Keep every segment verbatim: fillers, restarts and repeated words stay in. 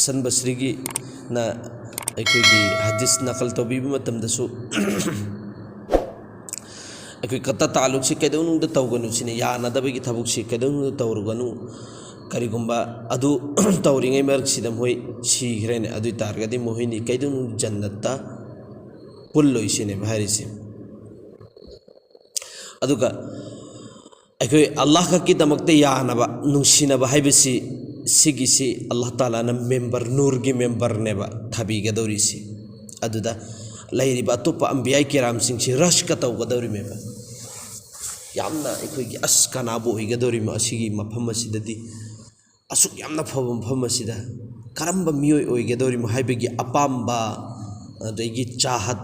ꯍꯁꯟ ꯕꯁ꯭ꯔꯤꯒꯤꯅ ꯑꯩꯈꯣꯏꯒꯤ ꯍꯗꯤꯁ ꯅꯀꯜ ꯇꯧꯕꯤꯕ ꯃꯇꯝꯗꯁꯨ ꯑꯩꯈꯣꯏ ꯀꯇ ꯇꯥꯂꯨꯛꯁꯤ ꯀꯩꯗꯧꯅꯨꯡꯗ ꯇꯧꯒꯅꯨ ꯁꯤꯅꯤ, ꯌꯥꯅꯗꯕꯒꯤ ꯊꯕꯛꯁꯤ ꯀꯩꯗꯧꯅꯨꯡꯗ ꯇꯧꯔꯨꯒꯅꯨ꯫ ꯀꯔꯤꯒꯨꯝꯕ ꯑꯗꯨ ꯇꯧꯔꯤꯉꯩ ꯃꯔꯛꯁꯤꯗ ꯃꯈꯣꯏ ꯁꯤꯈ꯭ꯔꯦꯅꯦ, ꯑꯗꯨ ꯑꯣꯏ ꯇꯥꯔꯒꯗꯤ ꯃꯈꯣꯏꯅꯤ ꯀꯩꯗꯧꯅꯨꯡꯗ ꯖꯟꯅꯠꯇ ꯄꯨꯜꯂꯣꯏ ꯁꯤꯅꯦꯕ ꯍꯥꯏꯔꯤꯁꯦ꯫ ꯑꯗꯨꯒ ꯑꯩꯈꯣꯏ ꯑꯜꯂꯥꯍ ꯈꯛꯀꯤꯗꯃꯛꯇ ꯌꯥꯅꯕ, ꯅꯨꯡꯁꯤꯅꯕ ꯍꯥꯏꯕꯁꯤ, ꯁꯤꯒꯤꯁꯤ ꯑꯜꯂꯥꯍ ꯇꯥꯂꯥꯅ ꯃꯦꯝꯕꯔ, ꯅꯨꯔꯒꯤ ꯃꯦꯝꯕꯔꯅꯦꯕ ꯊꯥꯕꯤꯒꯗꯧꯔꯤꯁꯤ꯫ ꯑꯗꯨꯗ ꯂꯩꯔꯤꯕ ꯑꯇꯣꯞꯄ ꯑꯝꯕꯤꯌꯥꯏ ꯀꯤꯔꯥꯝꯁꯤꯡꯁꯤ ꯔꯁꯀ ꯇꯧꯒꯗꯧꯔꯤꯃꯦꯕ꯫ ꯌꯥꯝꯅ ꯑꯩꯈꯣꯏꯒꯤ ꯑꯁ ꯀꯅꯥꯕꯨ ꯑꯣꯏꯒꯗꯧꯔꯤꯃꯣ ꯑꯁꯤꯒꯤ ꯃꯐꯝ ꯑꯁꯤꯗꯗꯤ, ꯑꯁꯨꯛ ꯌꯥꯝꯅ ꯐꯕ ꯃꯐꯝ ꯑꯁꯤꯗ ꯀꯔꯝꯕ ꯃꯤꯑꯣꯏ ꯑꯣꯏꯒꯗꯧꯔꯤꯃꯣ ꯍꯥꯏꯕꯒꯤ ꯑꯄꯥꯝꯕ, ꯑꯗꯒꯤ ꯆꯥꯍꯠ,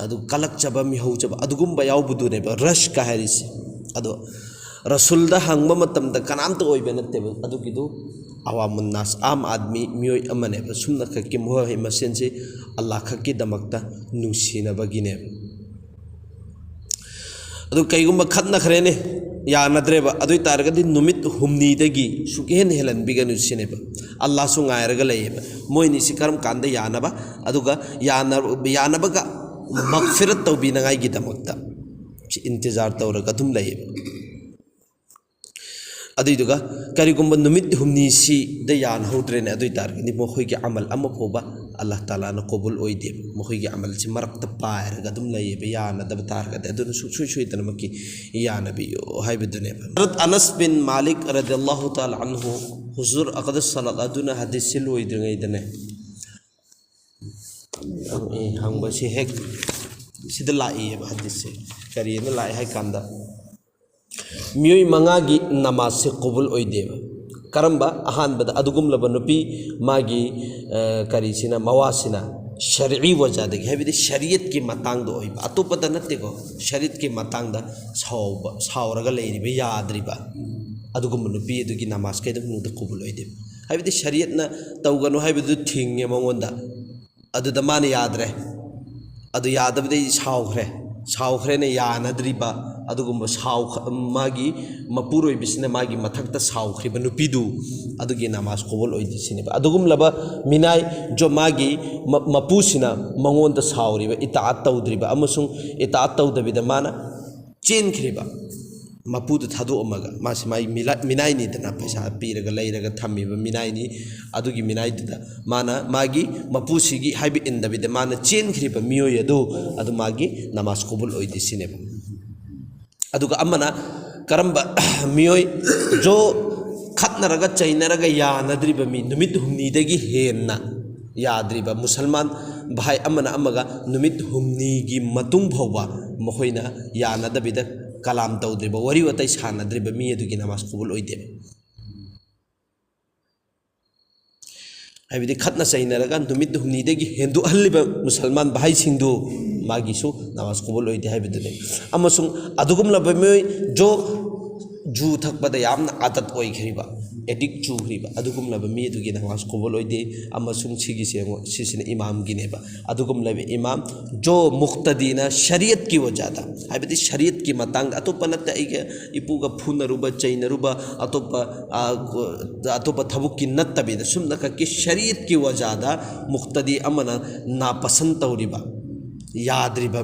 ꯑꯗꯨ ꯀꯂꯛꯆꯕ, ꯃꯤꯍꯧꯖꯕ, ꯑꯗꯨꯒꯨꯝꯕ ꯌꯥꯎꯕꯗꯨꯅꯦꯕ ꯔꯁꯀ ꯍꯥꯏꯔꯤꯁꯦ꯫ ꯑꯗꯣ ꯔꯁꯨꯜꯗ ꯍꯪꯕ ꯃꯇꯝꯗ ꯀꯅꯥꯝꯇ ꯑꯣꯏꯕ ꯅꯠꯇꯦꯕ ꯑꯗꯨꯒꯤꯗꯨ, ꯑꯋꯥꯃꯨꯟ ꯅꯥꯁ, ꯑꯥꯝ ꯑꯥꯗꯃꯤ ꯃꯤꯑꯣꯏ ꯑꯃꯅꯦꯕ꯫ ꯁꯨꯝꯅ ꯈꯛꯀꯤ ꯃꯈꯣꯏ ꯃꯁꯦꯟꯁꯤ ꯑꯜꯂꯥꯍ ꯈꯛꯀꯤꯗꯃꯛꯇ ꯅꯨꯡꯁꯤꯅꯕꯒꯤꯅꯦꯕ꯫ ꯑꯗꯨ ꯀꯩꯒꯨꯝꯕ ꯈꯠꯅꯈ꯭ꯔꯦꯅꯦ, ꯌꯥꯅꯗ꯭ꯔꯦꯕ, ꯑꯗꯨ ꯑꯣꯏ ꯇꯥꯔꯒꯗꯤ ꯅꯨꯃꯤꯠ ꯍꯨꯝꯅꯤꯗꯒꯤ ꯁꯨꯛꯍꯦꯟ ꯍꯦꯜꯍꯟꯕꯤꯒꯅꯨ ꯁꯤꯅꯦꯕ꯫ ꯑꯜꯂꯥꯍꯁꯨ ꯉꯥꯏꯔꯒ ꯂꯩꯌꯦꯕ, ꯃꯣꯏꯅꯤꯁꯤ ꯀꯔꯝ ꯀꯥꯟꯗ ꯌꯥꯅꯕ, ꯑꯗꯨꯒ ꯌꯥꯅ-, ꯌꯥꯅꯕꯒ ꯃꯒꯐꯤꯔꯠ ꯇꯧꯕꯤꯅꯉꯥꯏꯒꯤꯗꯃꯛꯇ ꯁꯤ ꯏꯟꯇꯤꯖꯥꯔ ꯇꯧꯔꯒ ꯑꯗꯨꯝ ꯂꯩꯌꯦꯕ꯫ ꯑꯗꯨꯏꯗꯨꯒ ꯀꯔꯤꯒꯨꯝꯕ ꯅꯨꯃꯤꯠ ꯍꯨꯝꯅꯤꯁꯤꯗ ꯌꯥꯅꯍꯧꯗ꯭ꯔꯦꯅꯦ, ꯑꯗꯨ ꯑꯣꯏ ꯇꯥꯔꯒꯗꯤ ꯃꯈꯣꯏꯒꯤ ꯑꯃꯜ ꯑꯃ ꯐꯥꯎꯕ ꯑꯜꯂꯥꯍ ꯇꯥꯂꯥꯅ ꯀꯣꯕꯨꯜ ꯑꯣꯏꯗꯦꯕ꯫ ꯃꯈꯣꯏꯒꯤ ꯑꯃꯜꯁꯤ ꯃꯔꯛꯇ ꯄꯥꯏꯔꯒ ꯑꯗꯨꯝ ꯂꯩꯌꯦꯕ, ꯌꯥꯅꯗꯕ ꯇꯥꯔꯒꯗꯤ꯫ ꯑꯗꯨꯅ ꯁꯨꯡꯁꯣꯏ ꯁꯣꯏꯗꯅꯃꯛꯀꯤ ꯌꯥꯅꯕꯤꯌꯨ ꯍꯥꯏꯕꯗꯨꯅꯦꯕ꯫ ꯍꯖꯔꯠ ꯑꯅꯁ ꯕꯤꯟ ꯃꯥꯂꯤꯛ ꯔꯗꯤꯌꯜꯂꯥꯍꯨ ꯇꯥꯂꯥ ꯑꯟꯍꯨ, ꯍꯨꯖꯨꯔ ꯑꯀꯗꯁ ꯁꯂꯥꯠ ꯑꯗꯨꯅ ꯍꯗꯤꯁꯁꯤ ꯂꯣꯏꯗ꯭ꯔꯤꯉꯩꯗꯅꯦ, ꯑꯦ, ꯍꯪꯕꯁꯤ ꯍꯦꯛ ꯁꯤꯗ ꯂꯥꯛꯏꯌꯦꯕ ꯍꯗꯤꯁꯁꯦ꯫ ꯀꯔꯤꯅ ꯂꯥꯛꯑꯦ ꯍꯥꯏ ꯀꯥꯟꯗ, ꯃꯤꯑꯣꯏ ꯃꯉꯥꯒꯤ ꯅꯃꯥꯖꯁꯦ ꯀꯣꯕꯨꯜ ꯑꯣꯏꯗꯦꯕ꯫ ꯀꯔꯝꯕ? ꯑꯍꯥꯟꯕꯗ, ꯑꯗꯨꯒꯨꯝꯂꯕ ꯅꯨꯄꯤ, ꯃꯥꯒꯤ, ꯑ, ꯀꯔꯤꯁꯤꯅ, ꯃꯋꯥꯁꯤꯅ ꯁꯔዒ ꯋꯖꯥꯗꯒꯤ, ꯍꯥꯏꯕꯗꯤ ꯁꯔꯤꯌꯠꯀꯤ ꯃꯇꯥꯡꯗ ꯑꯣꯏꯕ, ꯑꯇꯣꯞꯄꯗ ꯅꯠꯇꯦꯀꯣ, ꯁꯔꯤꯌꯠꯀꯤ ꯃꯇꯥꯡꯗ ꯁꯥꯎꯕ, ꯁꯥꯎꯔꯒ ꯂꯩꯔꯤꯕ, ꯌꯥꯗ꯭ꯔꯤꯕ, ꯑꯗꯨꯒꯨꯝꯕ ꯅꯨꯄꯤ ꯑꯗꯨꯒꯤ ꯅꯃꯥꯖ ꯀꯩꯗꯧꯅꯨꯡꯗ ꯀꯣꯕꯨꯜ ꯑꯣꯏꯗꯦꯕ꯫ ꯍꯥꯏꯕꯗꯤ ꯁꯔꯤꯌꯠꯅ ꯇꯧꯒꯅꯨ ꯍꯥꯏꯕꯗꯨ ꯊꯤꯡꯉꯦ ꯃꯉꯣꯟꯗ, ꯑꯗꯨꯗ ꯃꯥꯅ ꯌꯥꯗ꯭ꯔꯦ, ꯑꯗꯨ ꯌꯥꯗꯕꯗꯩ ꯁꯥꯎꯈ꯭ꯔꯦ꯫ ꯁꯥꯎꯈ꯭ꯔꯦꯅ ꯌꯥꯅꯗ꯭ꯔꯤꯕ, ꯑꯗꯨꯒꯨꯝꯕ ꯁꯥꯎ-, ꯃꯥꯒꯤ ꯃꯄꯨꯔꯣꯏꯕꯁꯤꯅ ꯃꯥꯒꯤ ꯃꯊꯛꯇ ꯁꯥꯎꯈ꯭ꯔꯤꯕ ꯅꯨꯄꯤꯗꯨ, ꯑꯗꯨꯒꯤ ꯅꯃꯥꯖ ꯀꯕꯨꯜ ꯑꯣꯏꯗꯦ ꯁꯤꯅꯦꯕ꯫ ꯑꯗꯨꯒꯨꯝꯂꯕ ꯃꯤꯅꯥꯏ ꯖꯣ-, ꯃꯥꯒꯤ ꯃ-, ꯃꯄꯨꯁꯤꯅ ꯃꯉꯣꯟꯗ ꯁꯥꯎꯔꯤꯕ, ꯏꯇꯥꯑꯠ ꯇꯧꯗ꯭ꯔꯤꯕ ꯑꯃꯁꯨꯡ ꯏꯇꯥꯑꯠ ꯇꯧꯗꯕꯤꯗ ꯃꯥꯅ ꯆꯦꯟꯈ꯭ꯔꯤꯕ, ꯃꯄꯨꯗꯨ ꯊꯥꯗꯣꯛꯑꯝꯃꯒ ꯃꯥꯁꯤ ꯃꯥꯒꯤ ꯃꯤꯂꯥ-, ꯃꯤꯅꯥꯏꯅꯤꯗꯅ, ꯄꯩꯁꯥ ꯄꯤꯔꯒ ꯂꯩꯔꯒ ꯊꯝꯃꯤꯕ ꯃꯤꯅꯥꯏꯅꯤ꯫ ꯑꯗꯨꯒꯤ ꯃꯤꯅꯥꯏꯗꯨꯗ ꯃꯥꯅ ꯃꯥꯒꯤ ꯃꯄꯨꯁꯤꯒꯤ ꯍꯥꯏꯕ ꯏꯟꯗꯕꯤꯗ ꯃꯥꯅ ꯆꯦꯟꯈ꯭ꯔꯤꯕ ꯃꯤꯑꯣꯏ ꯑꯗꯨ, ꯑꯗꯨ ꯃꯥꯒꯤ ꯅꯃꯥꯖ ꯀꯕꯨꯜ ꯑꯣꯏꯗꯦ ꯁꯤꯅꯦꯕ꯫ ꯑꯗꯨꯒ ꯑꯃꯅ ꯀꯔꯝꯕ ꯃꯤꯑꯣꯏ ꯖꯣ ꯈꯠꯅꯔꯒ ꯆꯩꯅꯔꯒ ꯌꯥꯅꯗ꯭ꯔꯤꯕ ꯃꯤ, ꯅꯨꯃꯤꯠ ꯍꯨꯝꯅꯤꯗꯒꯤ ꯍꯦꯟꯅ ꯌꯥꯗ꯭ꯔꯤꯕ ꯃꯨꯁꯜꯃꯥꯟ ꯚꯥꯏ ꯑꯃꯅ ꯑꯃꯒ ꯅꯨꯃꯤꯠ ꯍꯨꯝꯅꯤꯒꯤ ꯃꯇꯨꯡ ꯐꯥꯎꯕ ꯃꯈꯣꯏꯅ ꯌꯥꯅꯗꯕꯤꯗ ꯀꯂꯥꯝ ꯇꯧꯗ꯭ꯔꯤꯕ, ꯋꯥꯔꯤ ꯋꯥꯇꯥꯏ ꯁꯥꯟꯅꯗ꯭ꯔꯤꯕ ꯃꯤ ꯑꯗꯨꯒꯤ ꯅꯃꯥꯖ ꯀꯕꯨꯜ ꯑꯣꯏꯗꯦꯕ꯫ ꯍꯥꯏꯕꯗꯤ ꯈꯠꯅ ꯆꯩꯅꯔꯒ ꯅꯨꯃꯤꯠ ꯍꯨꯝꯅꯤꯗꯒꯤ ꯍꯦꯟꯗꯣꯛꯍꯜꯂꯤꯕ ꯃꯨꯁꯜꯃꯥꯟ ꯚꯥꯏꯁꯤꯡꯗꯨ, ꯃꯥꯒꯤꯁꯨ ꯅꯃꯥꯖ ꯀꯕꯨꯜ ꯑꯣꯏꯗꯦ ꯍꯥꯏꯕꯗꯨꯅꯤ꯫ ꯑꯃꯁꯨꯡ ꯑꯗꯨꯒꯨꯝꯂꯕ ꯃꯤꯑꯣꯏ ꯖꯣ ꯖꯨ ꯊꯛꯄꯗ ꯌꯥꯝꯅ ꯑꯥꯗꯠ ꯑꯣꯏꯈ꯭ꯔꯤꯕ, ꯑꯦꯗꯤꯛ ꯆꯨꯈ꯭ꯔꯤꯕ, ꯑꯗꯨꯒꯨꯝꯂꯕ ꯃꯤ ꯑꯗꯨꯒꯤ ꯅꯃꯥꯖ ꯀꯕꯨꯜ ꯑꯣꯏꯗꯦ꯫ ꯑꯃꯁꯨꯡ ꯁꯤꯒꯤꯁꯦ ꯌꯦꯡꯉꯣ, ꯁꯤꯁꯤꯅ ꯏꯃꯥꯝꯒꯤꯅꯦꯕ꯫ ꯑꯗꯨꯒꯨꯝꯂꯕ ꯏꯃꯥꯝ ꯖꯣ ꯃꯨꯛꯇꯗꯤꯅ ꯁꯔꯤꯌꯠꯀꯤ ꯋꯖꯥꯗ, ꯍꯥꯏꯕꯗꯤ ꯁꯔꯤꯌꯠꯀꯤ ꯃꯇꯥꯡꯗ, ꯑꯇꯣꯞꯄ ꯅꯠꯇꯦ, ꯑꯩꯒ ꯏꯄꯨꯒ ꯐꯨꯅꯔꯨꯕ, ꯆꯩꯅꯔꯨꯕ, ꯑꯇꯣꯞꯄ, ꯑ, ꯑꯇꯣꯞꯄ ꯊꯕꯛꯀꯤ ꯅꯠꯇꯕꯤꯗ, ꯁꯨꯝꯅꯈꯛꯀꯤ ꯁꯔꯤꯌꯠꯀꯤ ꯋꯖꯥꯗ ꯃꯨꯛꯇꯗꯤ ꯑꯃꯅ ꯅꯥꯄꯁꯟ ꯇꯧꯔꯤꯕ, ꯌꯥꯗ꯭ꯔꯤꯕ,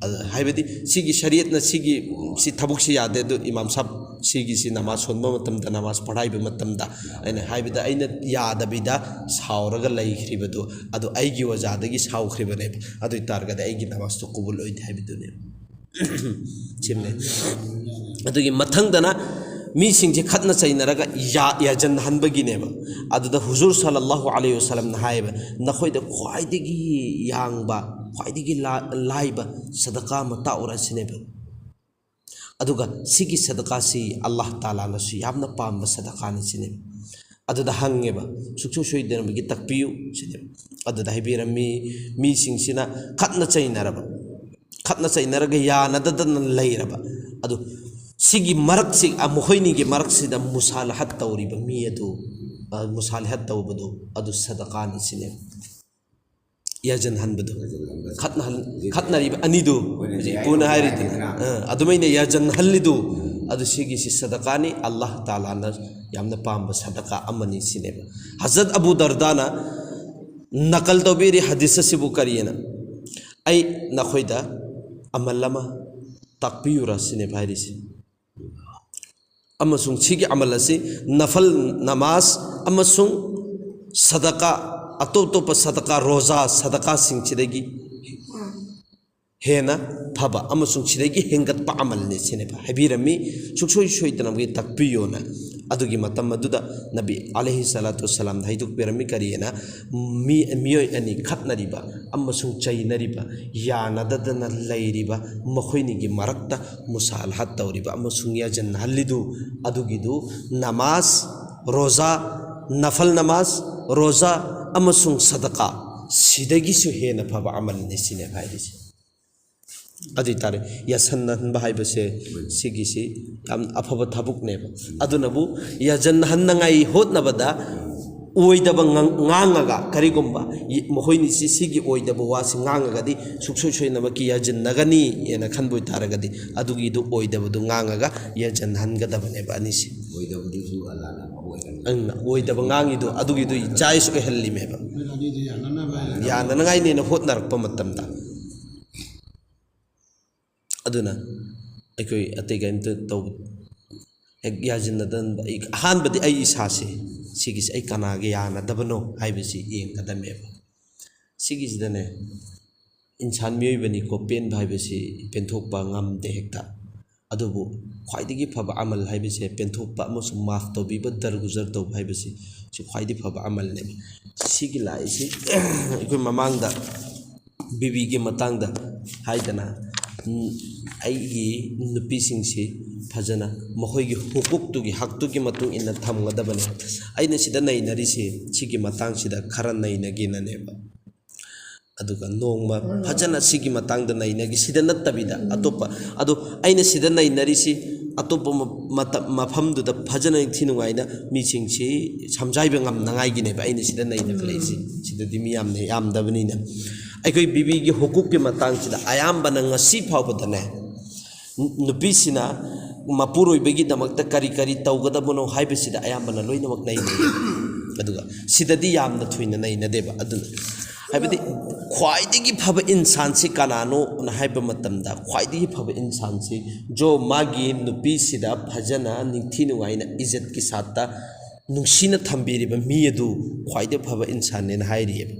ꯑ, ꯍꯥꯏꯕꯗꯤ ꯁꯤꯒꯤ ꯁꯔꯤꯌꯠꯅ ꯁꯤꯒꯤ, ꯁꯤ ꯊꯕꯛꯁꯤ ꯌꯥꯗꯦ, ꯑꯗꯨ ꯏꯃꯥꯝ ꯁꯥꯕ ꯁꯤꯒꯤꯁꯤ ꯅꯃꯥꯖ ꯁꯣꯟꯕ ꯃꯇꯝꯗ, ꯅꯃꯥꯖ ꯄꯔꯥꯏꯕ ꯃꯇꯝꯗ, ꯑꯩꯅ ꯍꯥꯏꯕꯗ ꯑꯩꯅ ꯌꯥꯗꯕꯤꯗ ꯁꯥꯎꯔꯒ ꯂꯩꯈ꯭ꯔꯤꯕꯗꯨ, ꯑꯗꯨ ꯑꯩꯒꯤ ꯋꯖꯥꯗꯒꯤ ꯁꯥꯎꯈ꯭ꯔꯤꯕꯅꯦꯕ꯫ ꯑꯗꯨ ꯑꯣꯏ ꯇꯥꯔꯒꯗꯤ ꯑꯩꯒꯤ ꯅꯃꯥꯖꯇꯨ ꯀꯕꯨꯜ ꯑꯣꯏꯗꯦ ꯍꯥꯏꯕꯗꯨꯅꯦꯕ꯫ ꯁꯤꯃꯅꯦ꯫ ꯑꯗꯨꯒꯤ ꯃꯊꯪꯗꯅ ꯃꯤꯁꯤꯡꯁꯦ ꯈꯠꯅ ꯆꯩꯅꯔꯒ ꯌꯥ-, ꯌꯥꯖꯟꯍꯟꯕꯒꯤꯅꯦꯕ꯫ ꯑꯗꯨꯗ ꯍꯨꯖꯨꯔ ꯁꯜꯂꯜꯂꯥꯍꯨ ꯑꯂꯩꯍꯤ ꯋꯁꯜꯂꯝꯅ ꯍꯥꯏꯌꯦꯕ, "ꯅꯈꯣꯏꯗ ꯈ꯭ꯋꯥꯏꯗꯒꯤ ꯌꯥꯡꯕ, ꯈ꯭ꯋꯥꯏꯗꯒꯤ ꯂꯥ-, ꯂꯥꯏꯕ ꯁꯗꯀꯥ ꯑꯃ ꯇꯥꯛꯎꯔ?" ꯁꯤꯅꯦꯕ꯫ ꯑꯗꯨꯒ ꯁꯤꯒꯤ ꯁꯗꯀꯥꯁꯤ ꯑꯜꯂꯥꯍ ꯇꯥꯂꯥꯅꯁꯨ ꯌꯥꯝꯅ ꯄꯥꯝꯕ ꯁꯗꯀꯥꯅꯤ ꯁꯤꯅꯦꯕ꯫ ꯑꯗꯨꯗ ꯍꯪꯉꯦꯕ, "ꯁꯨꯡꯁꯣꯏ ꯁꯣꯏꯗꯅꯕꯒꯤ ꯇꯥꯛꯄꯤꯌꯨ" ꯁꯤꯅꯦꯕ꯫ ꯑꯗꯨꯗ ꯍꯥꯏꯕꯤꯔꯝꯃꯤ, ꯃꯤꯁꯤꯡꯁꯤꯅ ꯈꯠꯅ ꯆꯩꯅꯔꯕ, ꯈꯠꯅ ꯆꯩꯅꯔꯒ ꯌꯥꯅꯗꯗꯅ ꯂꯩꯔꯕ, ꯑꯗꯨ ꯁꯤꯒꯤ ꯃꯔꯛꯁꯤ, ꯑ, ꯃꯈꯣꯏꯅꯤꯒꯤ ꯃꯔꯛꯁꯤꯗ ꯃꯨꯁꯥꯂꯍꯠ ꯇꯧꯔꯤꯕ ꯃꯤ ꯑꯗꯨ, ꯑ, ꯃꯨꯁꯥꯂꯍꯠ ꯇꯧꯕꯗꯨ, ꯑꯗꯨ ꯁꯗꯀꯥꯅꯤ ꯁꯤꯅꯦꯕ꯫ ꯌꯥꯖꯟꯍꯟꯕꯗꯨ, ꯈꯠꯅꯍꯟ-, ꯈꯠꯅꯔꯤꯕ ꯑꯅꯤꯗꯨ, ꯍꯧꯖꯤꯛ ꯏꯄꯨꯅ ꯍꯥꯏꯔꯤꯗꯨ, ꯑ, ꯑꯗꯨꯃꯥꯏꯅ ꯌꯥꯖꯟꯍꯜꯂꯤꯗꯨ, ꯑꯗꯨ ꯁꯤꯒꯤꯁꯤ ꯁꯗꯀꯥꯅꯤ, ꯑꯜꯂꯥꯍ ꯇꯥꯂꯥꯅ ꯌꯥꯝꯅ ꯄꯥꯝꯕ ꯁꯗꯀꯥ ꯑꯃꯅꯤ ꯁꯤꯅꯦꯕ꯫ ꯍꯖꯔꯠ ꯑꯕꯨ ꯗꯔꯗꯥꯅ ꯅꯀꯜ ꯇꯧꯕꯤꯔꯤ ꯍꯗꯤꯁ ꯑꯁꯤꯕꯨ ꯀꯔꯤꯑꯅ, "ꯑꯩ ꯅꯈꯣꯏꯗ ꯑꯃꯜ ꯑꯃ ꯇꯥꯛꯄꯤꯌꯨꯔꯥ?" ꯁꯤꯅꯦꯕ ꯍꯥꯏꯔꯤꯁꯦ꯫ ꯑꯃꯁꯨꯡ ꯁꯤꯒꯤ ꯑꯃꯜ ꯑꯁꯤ ꯅꯐꯜ ꯅꯃꯥꯖ ꯑꯃꯁꯨꯡ ꯁꯗꯀꯥ, ꯑꯇꯣꯞ ꯑꯇꯣꯞꯄ ꯁꯗꯀꯥ, ꯔꯣꯖꯥ ꯁꯗꯀꯥꯁꯤꯡꯁꯤꯗꯒꯤ ꯍꯦꯟꯅ ꯐꯕ ꯑꯃꯁꯨꯡ ꯁꯤꯗꯒꯤ ꯍꯦꯟꯒꯠꯄ ꯑꯃꯜꯅꯤ ꯁꯤꯅꯦꯕ ꯍꯥꯏꯕꯤꯔꯝꯃꯤ꯫ ꯁꯨꯡꯁꯣꯏ ꯁꯣꯏꯗꯅ ꯑꯩꯈꯣꯏ ꯇꯥꯛꯄꯤꯌꯣꯅ꯫ ꯑꯗꯨꯒꯤ ꯃꯇꯝ ꯑꯗꯨꯗ ꯅꯕꯤ ꯑꯂꯩꯍꯤ ꯁꯂꯥꯇꯨ ꯋꯁꯁꯂꯥꯝꯗ ꯍꯥꯏꯗꯣꯛꯄꯤꯔꯝꯃꯤ ꯀꯔꯤꯑꯅ, "ꯃꯤ, ꯃꯤꯑꯣꯏ ꯑꯅꯤ ꯈꯠꯅꯔꯤꯕ ꯑꯃꯁꯨꯡ ꯆꯩꯅꯔꯤꯕ, ꯌꯥꯅꯗꯗꯅ ꯂꯩꯔꯤꯕ ꯃꯈꯣꯏꯅꯤꯒꯤ ꯃꯔꯛꯇ ꯃꯨꯁꯥꯂꯍꯠ ꯇꯧꯔꯤꯕ ꯑꯃꯁꯨꯡ ꯌꯥꯖꯟꯍꯜꯂꯤꯗꯨ, ꯑꯗꯨꯒꯤꯗꯨ ꯅꯃꯥꯖ, ꯔꯣꯖꯥ, ꯅꯐꯜ ꯅꯃꯥꯖ, ꯔꯣꯖꯥ ꯑꯃꯁꯨꯡ ꯁꯗꯀꯥ, ꯁꯤꯗꯒꯤꯁꯨ ꯍꯦꯟꯅ ꯐꯕ ꯑꯃꯜꯅꯤ" ꯁꯤꯅꯦꯕ ꯍꯥꯏꯔꯤꯁꯦ꯫ ꯑꯗꯨ ꯑꯣꯏꯇꯥꯔꯦ, ꯌꯥꯁꯟꯅꯍꯟꯕ ꯍꯥꯏꯕꯁꯦ ꯁꯤꯒꯤꯁꯤ ꯌꯥꯝ ꯑꯐꯕ ꯊꯕꯛꯅꯦꯕ꯫ ꯑꯗꯨꯅꯕꯨ ꯌꯥꯖꯟꯍꯟꯅꯉꯥꯏ ꯍꯣꯠꯅꯕꯗ ꯑꯣꯏꯗꯕ ꯉꯥꯡ-, ꯉꯥꯡꯉꯒ, ꯀꯔꯤꯒꯨꯝꯕ ꯃꯈꯣꯏꯅꯤꯁꯤ ꯁꯤꯒꯤ ꯑꯣꯏꯗꯕ ꯋꯥꯁꯤ ꯉꯥꯡꯉꯒꯗꯤ ꯁꯨꯡꯁꯣꯏ ꯁꯣꯏꯗꯅꯃꯛꯀꯤ ꯌꯥꯖꯤꯟꯅꯒꯅꯤ ꯍꯥꯏꯅ ꯈꯟꯕ ꯑꯣꯏꯇꯥꯔꯒꯗꯤ, ꯑꯗꯨꯒꯤꯗꯨ ꯑꯣꯏꯗꯕꯗꯨ ꯉꯥꯡꯉꯒ ꯌꯥꯖꯤꯟꯍꯟꯒꯗꯕꯅꯦꯕ ꯑꯅꯤꯁꯤ꯫ ꯑꯣꯏꯗꯕꯗꯨꯁꯨ ꯑꯜꯂꯥꯅ ꯑꯐꯕ ꯑꯣꯏꯍꯟꯒꯅꯤ꯫ ꯑꯪ, ꯑꯣꯏꯗꯕ ꯉꯥꯡꯉꯤꯗꯨ ꯑꯗꯨꯒꯤꯗꯨ ꯖꯥꯏꯁ ꯑꯣꯏꯍꯜꯂꯤꯃꯦꯕ꯫ ꯑꯗꯨꯗꯤ ꯌꯥꯅꯅꯕ ꯍꯥꯏꯅ ꯌꯥꯅꯅꯉꯥꯏꯅꯦꯅ ꯍꯣꯠꯅꯔꯛꯄ ꯃꯇꯝꯗ꯫ ꯑꯗꯨꯅ ꯑꯩꯈꯣꯏ ꯑꯇꯩ ꯀꯔꯤꯝꯇ ꯇꯧ-, ꯍꯦꯛ ꯌꯥꯁꯤꯟꯅꯗꯅꯕ, ꯑꯩ, ꯑꯍꯥꯟꯕꯗꯤ ꯑꯩ ꯏꯁꯥꯁꯦ, ꯁꯤꯒꯤꯁꯦ ꯑꯩ ꯀꯅꯥꯒ ꯌꯥꯅꯗꯕꯅꯣ ꯍꯥꯏꯕꯁꯤ ꯌꯦꯡꯒꯗꯕꯅꯦꯕ꯫ ꯁꯤꯒꯤꯁꯤꯗꯅꯦ, ꯏꯟꯁꯥꯟ ꯃꯤꯑꯣꯏꯕꯅꯤꯀꯣ, ꯄꯦꯟꯕ ꯍꯥꯏꯕꯁꯤ ꯄꯦꯟꯊꯣꯛꯄ ꯉꯝꯗꯦ ꯍꯦꯛꯇ꯫ ꯑꯗꯨꯕꯨ ꯈ꯭ꯋꯥꯏꯗꯒꯤ ꯐꯕ ꯑꯃꯜ ꯍꯥꯏꯕꯁꯦ ꯄꯦꯟꯊꯣꯛꯄ ꯑꯃꯁꯨꯡ ꯃꯥꯐ ꯇꯧꯕꯤꯕ, ꯗꯔꯒꯨꯖꯔ ꯇꯧꯕ ꯍꯥꯏꯕꯁꯤ, ꯁꯤ ꯈ꯭ꯋꯥꯏꯗꯒꯤ ꯐꯕ ꯑꯃꯜꯅꯦꯕ꯫ ꯁꯤꯒꯤ ꯂꯥꯏꯁꯤ ꯑꯩꯈꯣꯏ ꯃꯃꯥꯡꯗ ꯕꯤꯕꯤꯒꯤ ꯃꯇꯥꯡꯗ ꯍꯥꯏꯗꯅ, ꯎꯝ, ꯑꯩꯒꯤ ꯅꯨꯄꯤꯁꯤꯡꯁꯤ ꯐꯖꯅ ꯃꯈꯣꯏꯒꯤ ꯍꯨꯀꯨꯛꯇꯨꯒꯤ, ꯍꯛꯇꯨꯒꯤ ꯃꯇꯨꯡ ꯏꯟꯅ ꯊꯝꯒꯗꯕꯅꯤ꯫ ꯑꯩꯅ ꯁꯤꯗ ꯅꯩꯅꯔꯤꯁꯤ ꯁꯤꯒꯤ ꯃꯇꯥꯡꯁꯤꯗ ꯈꯔ ꯅꯩꯅꯒꯦꯅꯅꯦꯕ꯫ ꯑꯗꯨꯒ ꯅꯣꯡꯃ ꯐꯖꯅ ꯁꯤꯒꯤ ꯃꯇꯥꯡꯗ ꯅꯩꯅꯒꯦ, ꯁꯤꯗ ꯅꯠꯇꯕꯤꯗ ꯑꯇꯣꯞꯄ꯫ ꯑꯗꯣ ꯑꯩꯅ ꯁꯤꯗ ꯅꯩꯅꯔꯤꯁꯤ ꯑꯇꯣꯞꯄ ꯃ-, ꯃꯇꯝ, ꯃꯐꯝꯗꯨꯗ ꯐꯖꯅ ꯅꯤꯡꯊꯤ ꯅꯨꯡꯉꯥꯏꯅ ꯃꯤꯁꯤꯡꯁꯤ ꯁꯝꯖꯥꯏꯕ ꯉꯝꯅꯉꯥꯏꯒꯤꯅꯦꯕ ꯑꯩꯅ ꯁꯤꯗ ꯅꯩꯅꯈꯠꯂꯛꯏꯁꯤ꯫ ꯁꯤꯗꯗꯤ ꯃꯤ ꯌꯥꯝꯅ ꯌꯥꯝꯗꯕꯅꯤꯅ꯫ ꯑꯩꯈꯣꯏ ꯕꯤꯕꯤꯒꯤ ꯍꯨꯀꯨꯛꯀꯤ ꯃꯇꯥꯡꯁꯤꯗ ꯑꯌꯥꯝꯕꯅ ꯉꯁꯤ ꯐꯥꯎꯕꯗꯅꯦ, ꯅꯨꯄꯤꯁꯤꯅ ꯃꯄꯨꯔꯣꯏꯕꯒꯤꯗꯃꯛꯇ ꯀꯔꯤ ꯀꯔꯤ ꯇꯧꯒꯗꯕꯅꯣ ꯍꯥꯏꯕꯁꯤꯗ ꯑꯌꯥꯝꯕꯅ ꯂꯣꯏꯅꯃꯛ ꯅꯩꯅꯩ꯫ ꯑꯗꯨꯒ ꯁꯤꯗꯗꯤ ꯌꯥꯝꯅ ꯊꯣꯏꯅ ꯅꯩꯅꯗꯦꯕ꯫ ꯑꯗꯨꯅ ꯍꯥꯏꯕꯗꯤ ꯈ꯭ꯋꯥꯏꯗꯒꯤ ꯐꯕ ꯏꯟꯁꯥꯟꯁꯤ ꯀꯅꯥꯅꯣꯅ ꯍꯥꯏꯕ ꯃꯇꯝꯗ, ꯈ꯭ꯋꯥꯏꯗꯒꯤ ꯐꯕ ꯏꯟꯁꯥꯟꯁꯤ ꯖꯣ ꯃꯥꯒꯤ ꯅꯨꯄꯤꯁꯤꯗ ꯐꯖꯅ ꯅꯤꯡꯊꯤ ꯅꯨꯡꯉꯥꯏꯅ ꯏꯖꯠꯀꯤ ꯁꯥꯠꯇ ꯅꯨꯡꯁꯤꯅ ꯊꯝꯕꯤꯔꯤꯕ ꯃꯤ ꯑꯗꯨ ꯈ꯭ꯋꯥꯏꯗꯒꯤ ꯐꯕ ꯏꯟꯁꯥꯟꯅꯦꯅ ꯍꯥꯏꯔꯤꯑꯕ꯫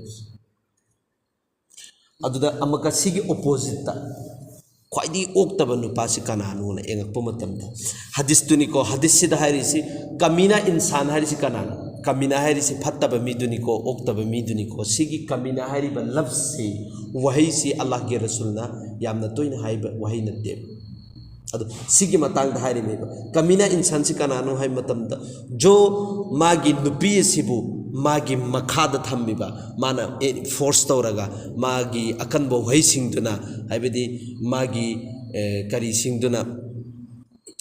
ꯑꯗꯨꯗ ꯑꯃꯨꯛꯀ ꯁꯤꯒꯤ ꯑꯣꯄꯣꯖꯤꯠꯇ ꯈ꯭ꯋꯥꯏꯗꯒꯤ ꯑꯣꯛꯇꯕ ꯅꯨꯄꯥꯁꯤ ꯀꯅꯥꯅꯣꯅ ꯌꯦꯡꯉꯛꯄ ꯃꯇꯝꯗ, ꯍꯗꯤꯁꯇꯨꯅꯤꯀꯣ, ꯍꯗꯤꯁꯁꯤꯗ ꯍꯥꯏꯔꯤꯁꯤ ꯀꯃꯤꯅꯥ ꯏꯟꯁꯥꯟ ꯍꯥꯏꯔꯤꯁꯤ ꯀꯅꯥꯅꯣ? ꯀꯃꯤꯅꯥ ꯍꯥꯏꯔꯤꯁꯤ ꯐꯠꯇꯕ ꯃꯤꯗꯨꯅꯤꯀꯣ, ꯑꯣꯛꯇꯕ ꯃꯤꯗꯨꯅꯤꯀꯣ꯫ ꯁꯤꯒꯤ ꯀꯃꯤꯅꯥ ꯍꯥꯏꯔꯤꯕ ꯂꯐꯖꯁꯤ, ꯋꯥꯍꯩꯁꯤ ꯑꯜꯂꯥꯍꯒꯤ ꯔꯁꯨꯜꯅ ꯌꯥꯝꯅ ꯇꯣꯏꯅ ꯍꯥꯏꯕ ꯋꯥꯍꯩ ꯅꯠꯇꯦ꯫ ꯑꯗꯣ ꯁꯤꯒꯤ ꯃꯇꯥꯡꯗ ꯍꯥꯏꯔꯤꯕꯅꯦꯕ, ꯀꯃꯤꯅꯥ ꯏꯟꯁꯥꯟꯁꯤ ꯀꯅꯥꯅꯣ ꯍꯥꯏꯕ ꯃꯇꯝꯗ, ꯖꯣ ꯃꯥꯒꯤ ꯅꯨꯄꯤ ꯑꯁꯤꯕꯨ ꯃꯥꯒꯤ ꯃꯈꯥꯗ ꯊꯝꯃꯤꯕ, ꯃꯥꯅ ꯐꯣꯔꯁ ꯇꯧꯔꯒ ꯃꯥꯒꯤ ꯑꯀꯟꯕ ꯋꯥꯍꯩꯁꯤꯡꯗꯨꯅ, ꯍꯥꯏꯕꯗꯤ ꯃꯥꯒꯤ, ꯑꯦ, ꯀꯔꯤꯁꯤꯡꯗꯨꯅ,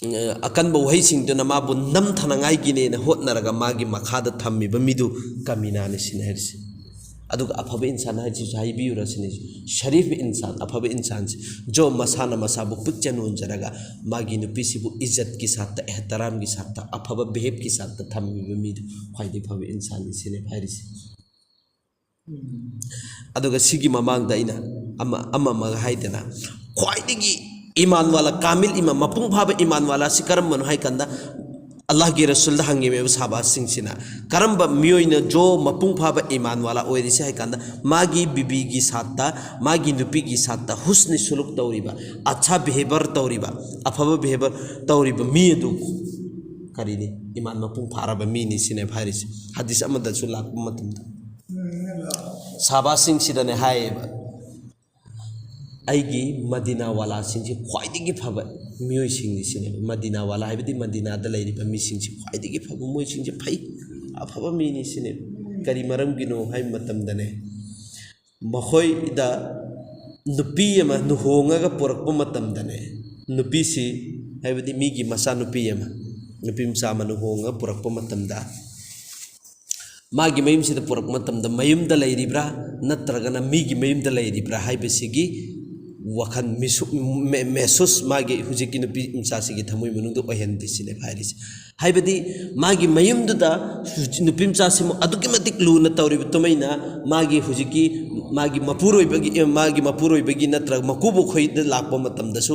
ꯑꯦ, ꯑꯀꯟꯕ ꯋꯥꯍꯩꯁꯤꯡꯗꯨꯅ ꯃꯥꯕꯨ ꯅꯝꯊꯅꯉꯥꯏꯒꯤꯅꯦꯅ ꯍꯣꯠꯅꯔꯒ ꯃꯥꯒꯤ ꯃꯈꯥꯗ ꯊꯝꯃꯤꯕ ꯃꯤꯗꯨ ꯀꯃꯤꯅꯥꯅꯤ ꯁꯤꯅꯤ ꯍꯥꯏꯔꯤꯁꯦ꯫ ꯑꯗꯨꯒ ꯑꯐꯕ ꯏꯟꯁꯥꯟ ꯍꯥꯏꯁꯤꯁꯨ ꯍꯥꯏꯕꯤꯌꯨꯔꯁꯤꯅꯦ, ꯁꯔꯤꯐ ꯏꯟꯁꯥꯟ, ꯑꯐꯕ ꯏꯟꯁꯥꯟꯁꯤ ꯖꯣ ꯃꯁꯥꯅ ꯃꯁꯥꯕꯨ ꯄꯤꯛꯆ ꯅꯣꯟꯖꯔꯒ ꯃꯥꯒꯤ ꯅꯨꯄꯤꯁꯤꯕꯨ ꯏꯖꯠꯀꯤ ꯁꯥꯠꯇ, ꯑꯦꯍꯇꯔꯥꯝꯒꯤ ꯁꯥꯠꯇ, ꯑꯐꯕ ꯕꯤꯍꯦꯕꯀꯤ ꯁꯥꯠꯇ ꯊꯝꯃꯤꯕ ꯃꯤꯗꯨ ꯈ꯭ꯋꯥꯏꯗꯒꯤ ꯐꯕ ꯏꯟꯁꯥꯟꯅꯤ ꯁꯤꯅꯦꯕ ꯍꯥꯏꯔꯤꯁꯦ꯫ ꯑꯗꯨꯒ ꯁꯤꯒꯤ ꯃꯃꯥꯡꯗ ꯑꯩꯅ ꯑꯃ, ꯑꯃ ꯑꯃꯒ ꯍꯥꯏꯗꯅ, ꯈ꯭ꯋꯥꯏꯗꯒꯤ ꯏꯃꯥꯟ ꯋꯥꯂꯥ, ꯀꯥꯃꯤꯜ ꯏꯃꯥꯟ, ꯃꯄꯨꯡ ꯐꯥꯕ ꯏꯃꯥꯟ ꯋꯥꯂꯥꯁꯤ ꯀꯔꯝꯕꯅꯣ ꯍꯥꯏ ꯀꯥꯟꯗ, ꯑꯜꯂꯥꯍꯒꯤ ꯔꯁꯨꯜꯗ ꯍꯪꯉꯤꯕ ꯁꯍꯥꯕꯥꯁꯤꯡꯁꯤꯅ, ꯀꯔꯝꯕ ꯃꯤꯑꯣꯏꯅ ꯖꯣ ꯃꯄꯨꯡ ꯐꯥꯕ ꯏꯃꯥꯟ ꯋꯥꯂꯥ ꯑꯣꯏꯔꯤꯁꯤ ꯍꯥꯏ ꯀꯥꯟꯗ, ꯃꯥꯒꯤ ꯕꯤꯕꯤꯒꯤ ꯁꯥꯠꯇ, ꯃꯥꯒꯤ ꯅꯨꯄꯤꯒꯤ ꯁꯥꯠꯇ ꯍꯨꯁꯅꯤ ꯁꯨꯂꯨꯛ ꯇꯧꯔꯤꯕ, ꯑꯠꯁꯥ ꯕꯤꯍꯦꯕꯔ ꯇꯧꯔꯤꯕ, ꯑꯐꯕ ꯕꯤꯍꯦꯕꯔ ꯇꯧꯔꯤꯕ ꯃꯤ ꯑꯗꯨ ꯀꯔꯤꯅꯤ? ꯏꯃꯥꯟ ꯃꯄꯨꯡ ꯐꯥꯔꯕ ꯃꯤꯅꯤ ꯁꯤꯅꯦꯕ ꯍꯥꯏꯔꯤꯁꯦ꯫ ꯍꯗꯤꯁ ꯑꯃꯗꯁꯨ ꯂꯥꯛꯄ ꯃꯇꯝꯗ ꯁꯍꯥꯕꯥꯁꯤꯡꯁꯤꯗꯅꯦ ꯍꯥꯏꯌꯦꯕ, "ꯑꯩꯒꯤ ꯃꯗꯤꯅꯥ ꯋꯥꯂꯥꯁꯤꯡꯁꯤ ꯈ꯭ꯋꯥꯏꯗꯒꯤ ꯐꯕ ꯃꯤꯑꯣꯏꯁꯤꯡꯅꯤ" ꯁꯤꯅꯦꯕ꯫ ꯃꯗꯤꯅꯥ ꯋꯥꯂꯥ ꯍꯥꯏꯕꯗꯤ ꯃꯗꯤꯅꯥꯗ ꯂꯩꯔꯤꯕ ꯃꯤꯁꯤꯡꯁꯤ ꯈ꯭ꯋꯥꯏꯗꯒꯤ ꯐꯕ, ꯃꯣꯏꯁꯤꯡꯁꯦ ꯐꯩ, ꯑꯐꯕ ꯃꯤꯅꯤ ꯁꯤꯅꯦꯕ꯫ ꯀꯔꯤ ꯃꯔꯝꯒꯤꯅꯣ ꯍꯥꯏꯕ ꯃꯇꯝꯗꯅꯦ, ꯃꯈꯣꯏꯗ ꯅꯨꯄꯤ ꯑꯃ ꯂꯨꯍꯣꯡꯉꯒ ꯄꯨꯔꯛꯄ ꯃꯇꯝꯗꯅꯦ, ꯅꯨꯄꯤꯁꯤ ꯍꯥꯏꯕꯗꯤ ꯃꯤꯒꯤ ꯃꯆꯥꯅꯨꯄꯤ ꯑꯃ, ꯅꯨꯄꯤ ꯃꯆꯥ ꯑꯃ ꯂꯨꯍꯣꯡꯉꯒ ꯄꯨꯔꯛꯄ ꯃꯇꯝꯗ, ꯃꯥꯒꯤ ꯃꯌꯨꯝꯁꯤꯗ ꯄꯨꯔꯛꯄ ꯃꯇꯝꯗ ꯃꯌꯨꯝꯗ ꯂꯩꯔꯤꯕ꯭ꯔꯥ ꯅꯠꯇ꯭ꯔꯒꯅ ꯃꯤꯒꯤ ꯃꯌꯨꯝꯗ ꯂꯩꯔꯤꯕ꯭ꯔꯥ ꯍꯥꯏꯕꯁꯤꯒꯤ ꯋꯥꯈꯜ ꯃꯤꯁꯨ-, ꯃꯦ-, ꯃꯦꯁꯨꯁ ꯃꯥꯒꯤ ꯍꯧꯖꯤꯛꯀꯤ ꯅꯨꯄꯤ ꯃꯆꯥꯁꯤꯒꯤ ꯊꯃꯣꯏ ꯃꯅꯨꯡꯗ ꯑꯣꯏꯍꯟꯗꯦ ꯁꯤꯅꯦꯕ ꯍꯥꯏꯔꯤꯁꯦ꯫ ꯍꯥꯏꯕꯗꯤ ꯃꯥꯒꯤ ꯃꯌꯨꯝꯗꯨꯗ ꯍꯧꯖꯤꯛ ꯅꯨꯄꯤ ꯃꯆꯥꯁꯤꯃ ꯑꯗꯨꯛꯀꯤ ꯃꯇꯤꯛ ꯂꯨꯅ ꯇꯧꯔꯤꯕ ꯑꯗꯨꯃꯥꯏꯅ ꯃꯥꯒꯤ ꯍꯧꯖꯤꯛꯀꯤ ꯃꯥꯒꯤ ꯃꯄꯨꯔꯣꯏꯕꯒꯤ, ꯑꯦ, ꯃꯥꯒꯤ ꯃꯄꯨꯔꯣꯏꯕꯒꯤ ꯅꯠꯇ꯭ꯔꯒ ꯃꯀꯨꯕꯣꯛ ꯈꯣꯏꯗ ꯂꯥꯛꯄ ꯃꯇꯝꯗꯁꯨ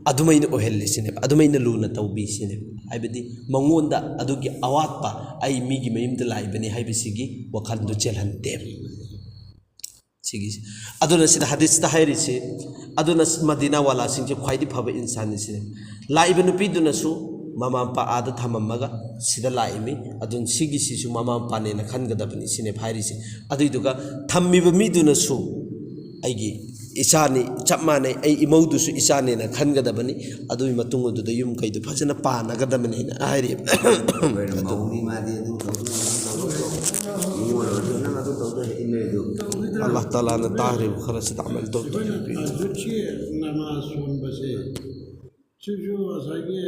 ꯑꯗꯨꯃꯥꯏꯅ ꯑꯣꯏꯍꯜꯂꯤ ꯁꯤꯅꯦꯕ, ꯑꯗꯨꯃꯥꯏꯅ ꯂꯨꯅ ꯇꯧꯕꯤ ꯁꯤꯅꯦꯕ꯫ ꯍꯥꯏꯕꯗꯤ ꯃꯉꯣꯟꯗ ꯑꯗꯨꯒꯤ ꯑꯋꯥꯠꯄ, ꯑꯩ ꯃꯤꯒꯤ ꯃꯌꯨꯝꯗ ꯂꯥꯛꯏꯕꯅꯤ ꯍꯥꯏꯕꯁꯤꯒꯤ ꯋꯥꯈꯜꯗꯨ ꯆꯦꯜꯍꯟꯗꯦꯕ꯫ ꯁꯤꯒꯤꯁꯦ꯫ ꯑꯗꯨꯅ ꯁꯤꯗ ꯍꯗꯤꯁꯇ ꯍꯥꯏꯔꯤꯁꯤ, ꯑꯗꯨꯅ ꯃꯗꯤꯅꯥ ꯋꯥꯂꯥꯁꯤꯡꯁꯦ ꯈ꯭ꯋꯥꯏꯗꯒꯤ ꯐꯕ ꯏꯟꯁꯥꯟꯅꯤ ꯁꯤꯅꯤ꯫ ꯂꯥꯛꯏꯕ ꯅꯨꯄꯤꯗꯨꯅꯁꯨ ꯃꯃꯥ ꯃꯄꯥ ꯑꯥꯗ ꯊꯝꯃꯝꯃꯒ ꯁꯤꯗ ꯂꯥꯛꯏꯃꯤ, ꯑꯗꯨꯅ ꯁꯤꯒꯤꯁꯤꯁꯨ ꯃꯃꯥ ꯃꯄꯥꯅꯦꯅ ꯈꯟꯒꯗꯕꯅꯤ ꯁꯤꯅꯦꯕ ꯍꯥꯏꯔꯤꯁꯦ꯫ ꯑꯗꯨꯏꯗꯨꯒ ꯊꯝꯃꯤꯕ ꯃꯤꯗꯨꯅꯁꯨ ꯑꯩꯒꯤ ꯏꯆꯥꯅꯤ, ꯆꯞ ꯃꯥꯟꯅꯩ, ꯑꯩ ꯏꯃꯧꯗꯨꯁꯨ ꯏꯆꯥꯅꯦꯅ ꯈꯟꯒꯗꯕꯅꯤ꯫ ꯑꯗꯨꯒꯤ ꯃꯇꯨꯡ ꯑꯗꯨꯗ ꯌꯨꯝ ꯀꯩꯗꯣ ꯐꯖꯅ ꯄꯥꯟꯅꯒꯗꯕꯅꯤꯅ ꯍꯥꯏꯔꯤ꯫ ꯃꯧꯅꯤ ꯃꯥꯗꯤ ꯑꯗꯨ ꯇꯧꯗꯣꯏꯅꯣ, ꯅꯪ ꯇꯧꯗꯣꯏꯅꯣ, ꯏꯃꯨꯡ ꯑꯣꯏꯔꯁꯨ ꯅꯪ ꯑꯗꯨ ꯇꯧꯗꯣꯏ ꯏꯟꯅꯩꯗꯨ꯫ ꯑꯜꯂꯥꯍ ꯇꯥꯂꯥꯅ ꯇꯥꯈ꯭ꯔꯤꯕ ꯈꯔꯁꯤꯗ ꯑꯃꯜ ꯇꯧꯗꯣꯏꯅꯤ꯫ ꯑꯩꯈꯣꯏꯅ ꯇꯍꯖꯨꯗꯀꯤ ꯅꯃꯥꯖ ꯁꯣꯟꯕꯁꯦ, ꯁꯤꯁꯨ ꯉꯁꯥꯏꯒꯤ